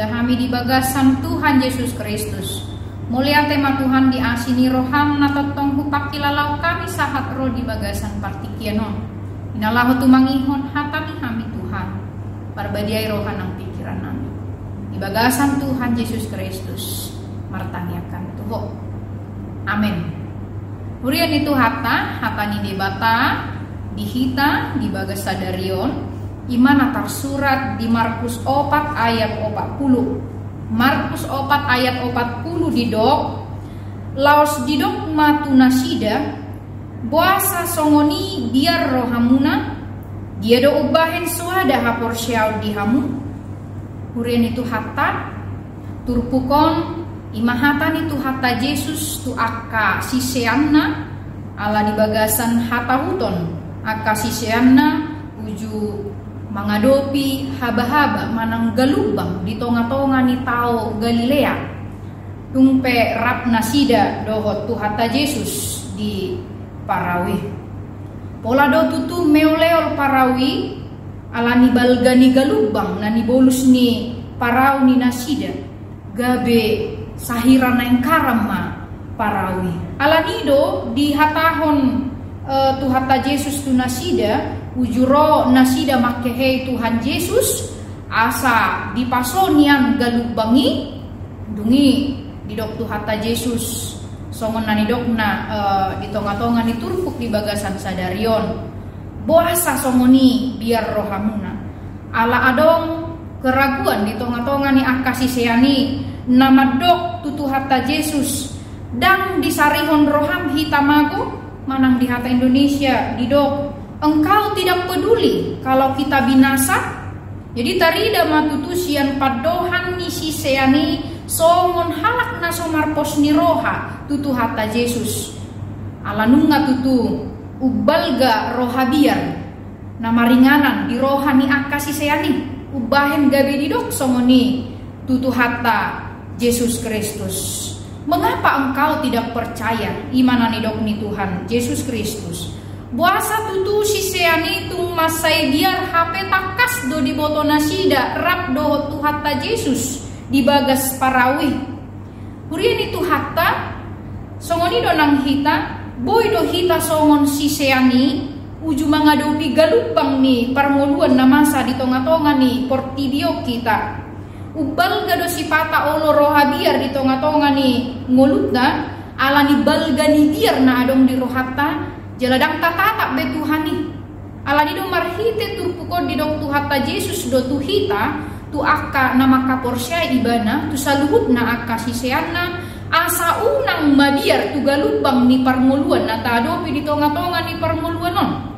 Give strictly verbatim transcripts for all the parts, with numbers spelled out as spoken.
Hami di bagasan Tuhan Jesus Kristus. Mauliate ma Tuhan di asi ni roham na tongtong hupangkilalaon hami sahat ro di bagasan partingkian on. Di na laho tumangihon hatami hami Tuhan. Parbadiai roha nang pingkiran nami. Di bagasan Tuhan Jesus Kristus. Martangiang hami tu Ho. Amen. Huria ni Tuhanta, hata ni Debata di hita di bagas sadari on, ima na tarsurat di Markus opat ayat opat pulu. Markus opat ayat opat pulu didok, laos didok ma tu nasida, boasa songon i biar rohamuna, dia do umbahen soada haporseaon di hamu? Huria ni Tuhanta, turpuk on, ima hata ni Tuhanta Jesus tu angka siseanna, ala di bagasan hatahuton angka siseanna uju mangadopi habahaba manang galumbang di tongatonga ni tao Galilea. Tung pe rap nasida dohot Tuhanta Jesus di parau i. Pola do tutu meoleol parau i, ala ni balga ni galumbang na nibolus ni parau ni nasida, gabe sahira naeng karam ma parau i. Ala ni do dihatahon, eh, Tuhanta Jesus tu nasida, uju ro nasida mangkehei Tuhan Jesus, asa dipasoni an galumbang i. Dung i didok Tuhanta Jesus, songon na nidokna, eh, di tongatonga ni turpuk di bagasan sadari on. Boasa songon i biar rohamuna? Ala adong keraguan di tongatonga ni angka sisean i na mandok tu Tuhanta Jesus, ndang disarihon roham hita mago, manang di hata Indonesia didok, engkau tidak peduli kalau kita binasa? Jadi tarida ma tutu sian pandohan ni sisean i songon halak na so marpos ni roha tu Tuhanta Jesus. Ala nunga tutu umbalga roha biar na maringanan di roha ni angka sisean i, umbahen gabe didok songon i tu Tuhanta Jesus Kristus. Mengapa engkau tidak percaya? Ima na nidok ni Tuhan Jesus Kristus. Boasa tutu sisean i tung mansai biar hape tangkas do diboto nasida rap dohot Tuhanta Jesus di bagas parau i. Huria ni Tuhanta, songon i do nang hita, boi do hita songon sisean i, uju mangadopi galumbang ni parngoluan na masa di tongatonga ni portibi on hita. Umbalga do sipata olo roha biar di tongatonga ni ngolunta, ala ni balga ni biar na adong di rohanta, jala ndang tatatap be Tuhan i. Ala ni do marhite turpuk on didok Tuhanta Jesus do tu hita, tu angka na mangkaporseai Ibana, tu saluhutna angka siseanna, asa unang mabiar tu galumbang ni parngoluan na taadopi di tongatonga ni parngoluan on.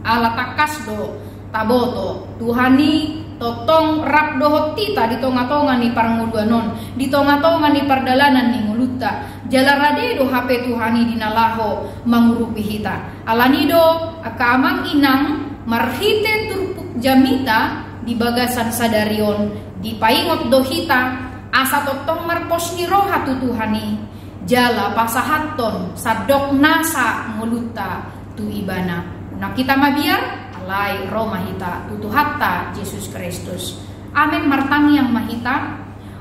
Ala tangkas do taboto, Tuhan i tongtong rap dohot hita di tongatonga ni parngoluan on, di tongatonga ni pardalanan ni ngolunta. Jala rade do hape Tuhan i di na laho mangurupi hita. Ala ni do, angka amang inang, marhite turpuk jamita di bagasan sadari on, dipaingot do hita, asa tongtong marpos ni roha tu Tuhan i, jala pasahathon sandok nasa ngolunta tu Ibana. Unang hita mabiar, alai ro ma hita tu Tuhanta Jesus Kristus. Amen, martangiang ma hita.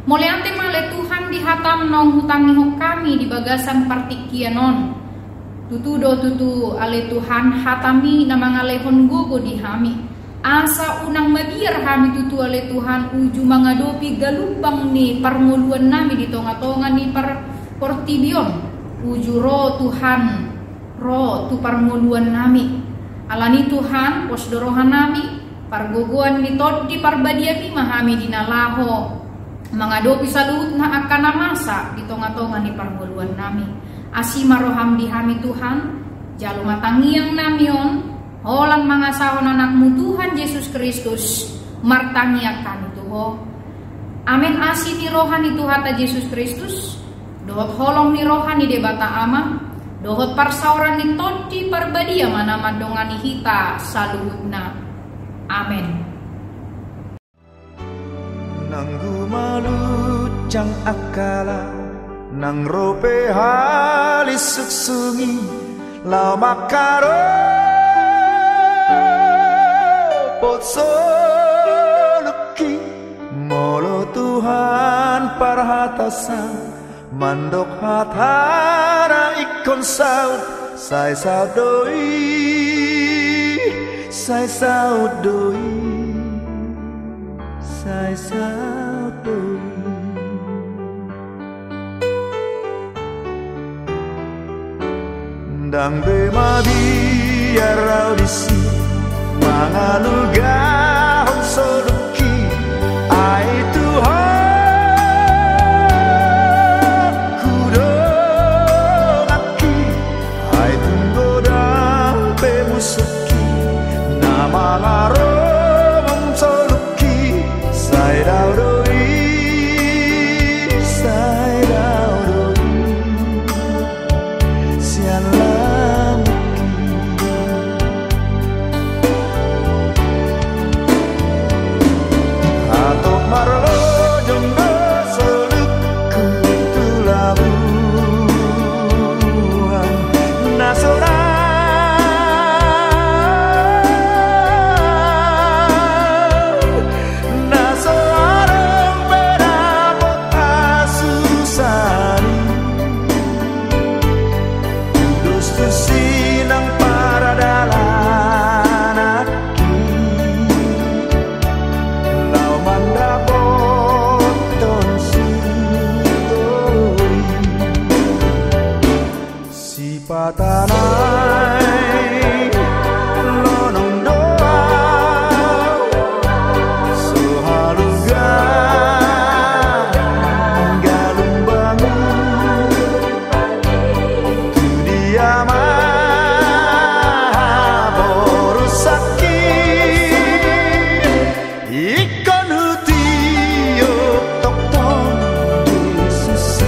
Mauliate ma ale Tuhan di hatam naung hutangihon hami di bagasan partingkian on. Tutu do tutu ale Tuhan hatam i na mangalehon gogo di hami. Asa unang mabiar hami tutu ale Tuhan uju mangadopi galumbang ni parngoluan nami di tongatonga ni par-, portibi on. Uju ro Tuhan, ro tu parngoluan nami. Ala ni Tuhan, pos do roha nami, pargogoan ni Tondi Parbadiami ma hami di na laho mangadopi saluhutna angka na masa di tongatonga ni parngoluan nami. Asi ma roham di hami Tuhan, jalo ma tangiang nami on, holan mangasahon anakmu Tuhan Jesus Kristus, martangiang hami tu Ho. Amen. Asi ni roha ni Tuhanta Jesus Kristus, dohot holong ni roha ni Debata Ama, dohot parsaoran ni Tondi Parbadia ma na mandongani hita saluhutna. Amen. Nang gumalut jang angkala, nang ro pe halisuk sungi, laho mangkaropot soluki, molo Tuhan parhatasan, mandok hatana ingkon saut, sai saut do i, sai saut do i, sai saut do i. Ndang be mabiar au disi mangalugahon soluki, ai tu ho hudongaki, ai tung godang pe musuki na mangaromong soluki, sai dao do i, sai dao do i sian lamukki. Hatop marlojong do solukku tu labuan nasional, na so adong be dapot hasusaan i. Tudos tu sinang paradalananki, laho mandapothon sitoi. Sipata nai lonong do au, so haluga galung bangun, tu dia ma borusakki, ingkon hutiop tongtong Jesus i.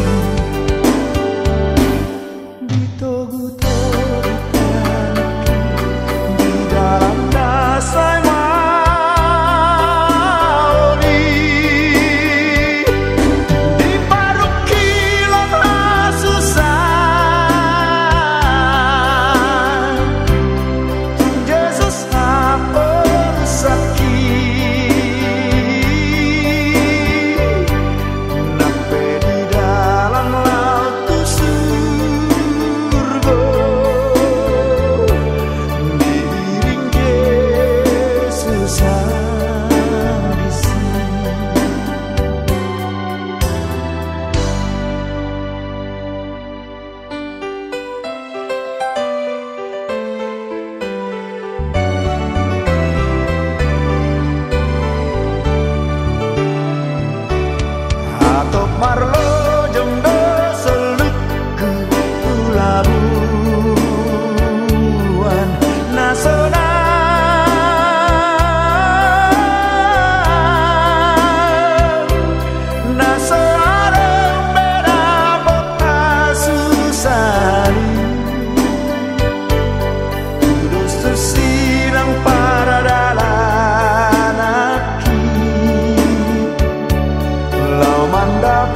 Ditogutogu tanganki di dalan na sai maol i, diparungkilhon hasusaan, tung Jesus haporusakki, nang pe di dalan laho tu surgo, diiring Jesus au disi. Hatop marlojong do solukku tu labuan nasional, na so adong be dapot hasusaan i. Tudos tu sinang paradalananki, laho mandap